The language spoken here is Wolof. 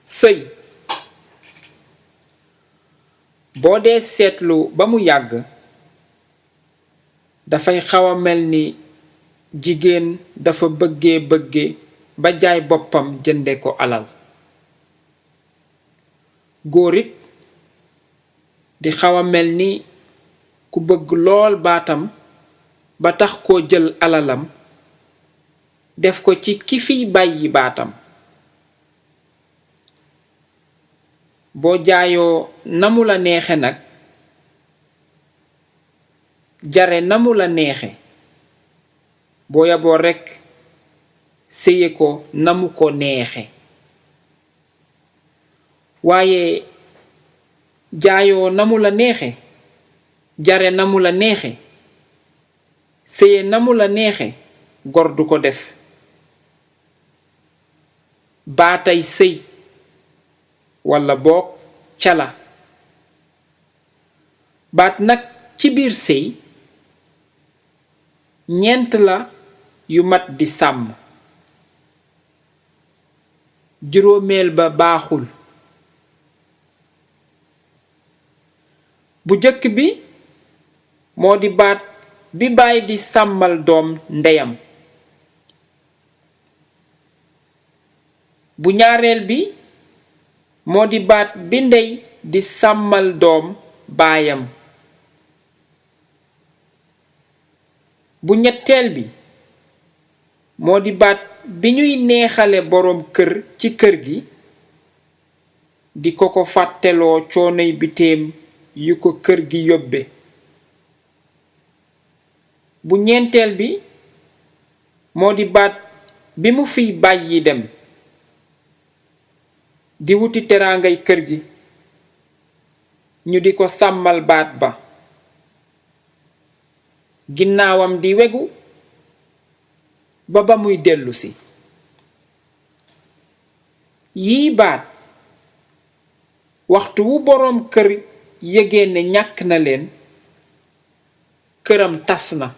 sëy boo dee seetlu ba mu yàgg dafay xaw a mel ni jigéen dafa bëgge ba jaay boppam jënde ko alal góor it di xaw a mel ni ku bëgg lool baatam ba tax koo jël alalam def ko ci ki fiy bàyyi baatam boo jaayoo namu la neexe nag jare namu la neexe boo yaboo rekk séye ko namu ko neexe waaye jaayoo namu la neexe jare namu la neexe séye namu la neexe gor du ko def baatay sëy walla boog cala baat nag ci biir sëy ñeent la yu mat di sàmm juróomeel ba baaxul bu jëkk bi moo di baat bi baay di sàmmal doom ndeyam bu ñaareel bi moo di baat bi ndey di sàmmal doom baayam bu ñetteel bi moo di baat bi ñuy neexale boroom kër ci kër gi di ko fàtteloo coonoy biteem yu ko kër gi yóbbe bu ñeenteel bi moo di baat bi mu fiy bàyyi dem di wuti teraangay kër gi ñu di ko sàmmal baat ba ginnaawam di wegu ba muy dellusi yii baat waxtu wu boroom kër yëgee ne ñàkk na leen këram tas na